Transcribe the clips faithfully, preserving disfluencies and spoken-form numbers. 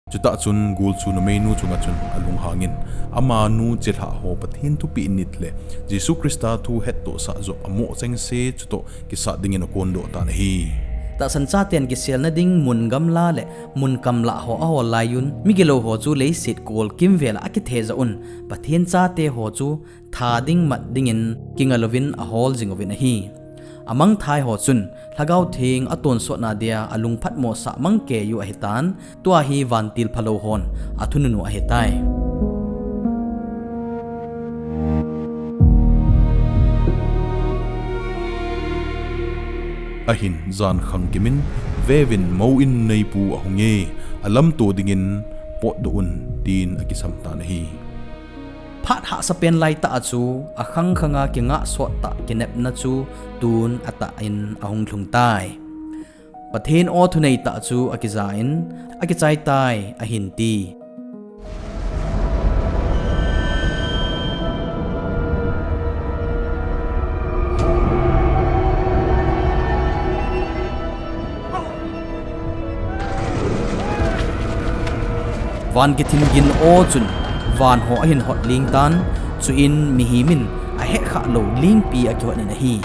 Chutah chun gul chu numeinu chunga chun alunghangin, amanu chelhah ho Pathen thupeh nit le Jesu Christa thu hettohsah joh amoh chengse chutoh kisat dingin akondoh tan ahi. Tahsan chaten kiselna ding mun gamla le mun kamlah ho ahol laiyun, migilou ho chu leiset kol kimvel a akithejah un, Pathen chate ho chu tha ding mat dingin kinga louvin ahol jing uvin ahi. Amangthai ho chun Lhagao Theng atonsotna dia alungphatmosah mangkeiyu ahitan, tua hi vantil phalou hon athununu ahitai. Ahin jan khangkimin, Veuvin, mou in neipu ahunge, alamto dingin potdoh un, tin akisam tan ahi. Phat hahsapen laitah a chu akhang khanga kingah sottah kinepna chu tun atah in ahung lhungtai. Pathen aw thuneitah chu akijain, akichaitai ahin ti. Van kithing gin aw chun van ho ahin hot lengtan, chuin mihemin ahetkhah lou lengpi akihot in ahi.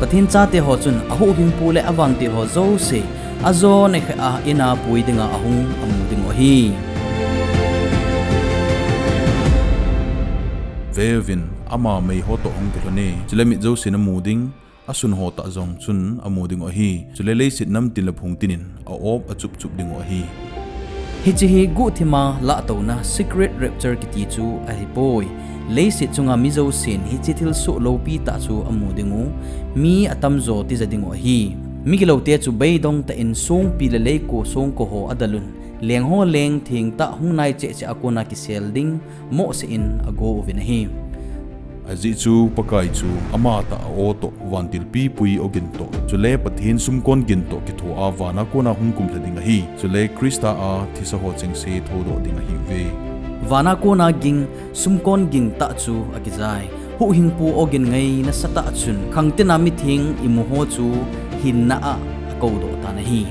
Pathen chate ho chun ahuhhingpu le avantil ho jouse ajo nekheh a in a pui dinga ahung amu dingu ahi. Veuvin, ama mei ho toh ahung kilhone, chule mit jousen amu ding, asun ho tah jong chun amu dingu ahi. Chule leiset namtin le phungtin in a-op achupchup dingu ahi. Hiche hi guhthima lahtouna, secret rapture kiti chu ahipoi. Leiset chunga mi jousen hiche thilsoh loupitah chu amu dingu, mi atamjo tija dingu ahi. Migiloute chu beidong tah in songpi le leiko songko ho adalun, lengho leng thengtah hung nai chehcheh a kona kisel ding mohseh in ago uvin ahi. Ajeh chu Pakai chu amatah a-o toh, vantil pipui ogin toh, chule Pathen sumkon gin toh kithoa vana kona hung kumlha ding ahi. Chule Christa a thisaho chengse thoudoh ding ahiuve. Vana kona ging, sumkon gingtah chu akijai. Huhhingpu ogin ngai nasatah chun khangtina mitheng imuho chu hinna a akoudoh tan ahi.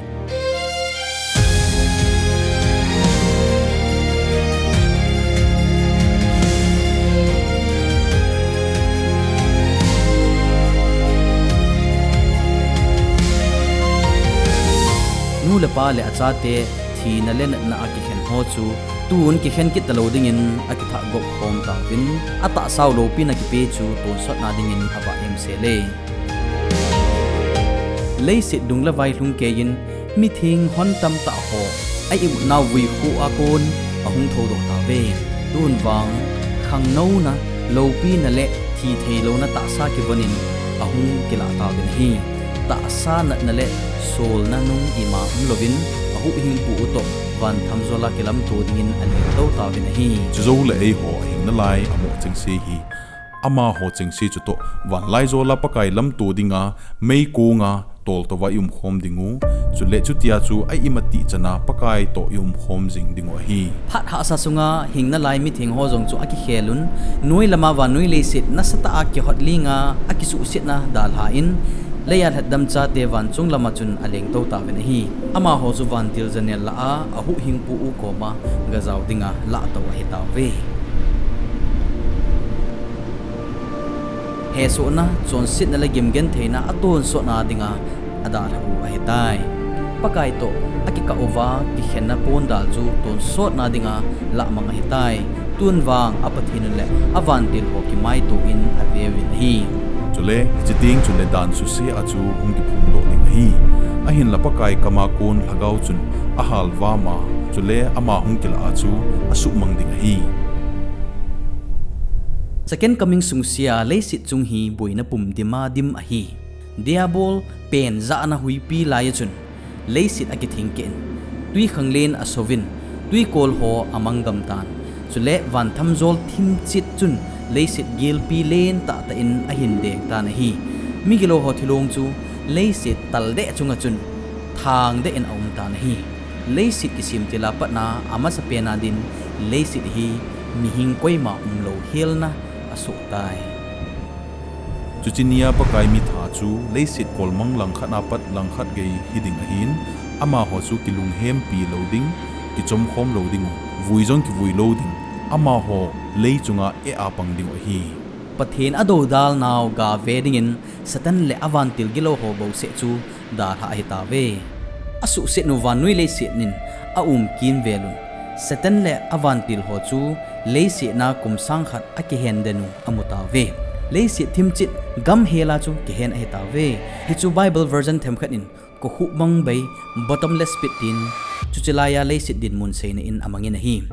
Nu le pa le achate thina le natna a kikhen ho chu tun kikhen kit talou dingin akithah gop khom tauvin, atahsau loupina kipe chu tonsotna dingin avah emsele. Leiset dung le vai lhungkeiyin mitheng hon tamtah ho a-iutnau vuikhu a kon ahung thoudoh tauve. Tun vang khangnouna, loupina le thitheilouna tahsa kivonin ahung kilah tauvin ahi. Tahsa natna le solna nung ima umlouvin ahuhhingpu u toh van thamjol a kilamto dingin alengtou tauvin ahi. Chujouleh eiho ahing nalai amoh chengse hi amaho chengse chutoh vanlaijol a Pakai lamto dinga meikonga toltouva iumkhom dingu, chule chutia chu a-imatih chana Pakai toh iumkhom jing dingu ahi. Phat hahsa sunga hing nalai mitheng ho jong chu akikhelun, noi lama vannoi leiset nasatah a kihot lenga akisuhsetna dalhan, leiya lhatdam chate vanchung lama chun alengtou tauvin ahi. Amaho chu vantil janel lah a ahuhhingpu u koma gajao dinga lahtou ahitauve. Hesohna, chonsetna le gimgentheina atonsotna dinga adalhah u ahitai. Pakai toh akikah uva kikhenna pondal chu tonsotna dinga lahmang ahitai. Tun vang a Pathen u le avantil ho kimaitoh in aveuvin ahi. Chule hiche teng chule dan suse a chu hung kiphongdoh ding ahi. Ahinla Pakai kama kon lhagao chun ahalvama, chule ama hung kilah a chu asuhmang ding ahi. Second Coming sungse a leiset chung hi boina pum dima dim ahi. Diabol pen jahna huipi lai a chun leiset akithing keh in, twikhanglen asouvin, twikol ho amang gam tan. Chule vanthamjol thimchet chun leiset gelpi len tahtah in ahin deng tan ahi. Migilou ho thilong chu leiset taldeh chunga chun thangdeh in aum tan ahi. Leiset kisem til a patna amasapen a din leiset hi mihing koima umlou helna asoh tai. Chuche nia Pakai mitha chu leiset kolmang langkhat a pat langkhat gei hiding ahin, amaho chu kilunghempi lou ding, kichomkhom lou dingu, vui jong kivui lou ding, amaho lei chunga eh a pang dingu ahi. Pathen adoudalnau gave dingin Satan le avantil gilou ho bouseh chu dalhah ahitauve. Asuhset u vannoi leiset in aum kimvelun, Satan le avantil ho chu leiset a kum sang khat akihen den u amu tauve. Leiset thimchet gam hel a chu kihen ahitauve. Hichu Bible version themkhat in kokhuh bang bei, bottomless pit tin, chuche laiya leiset dinmun seina in amangin ahi.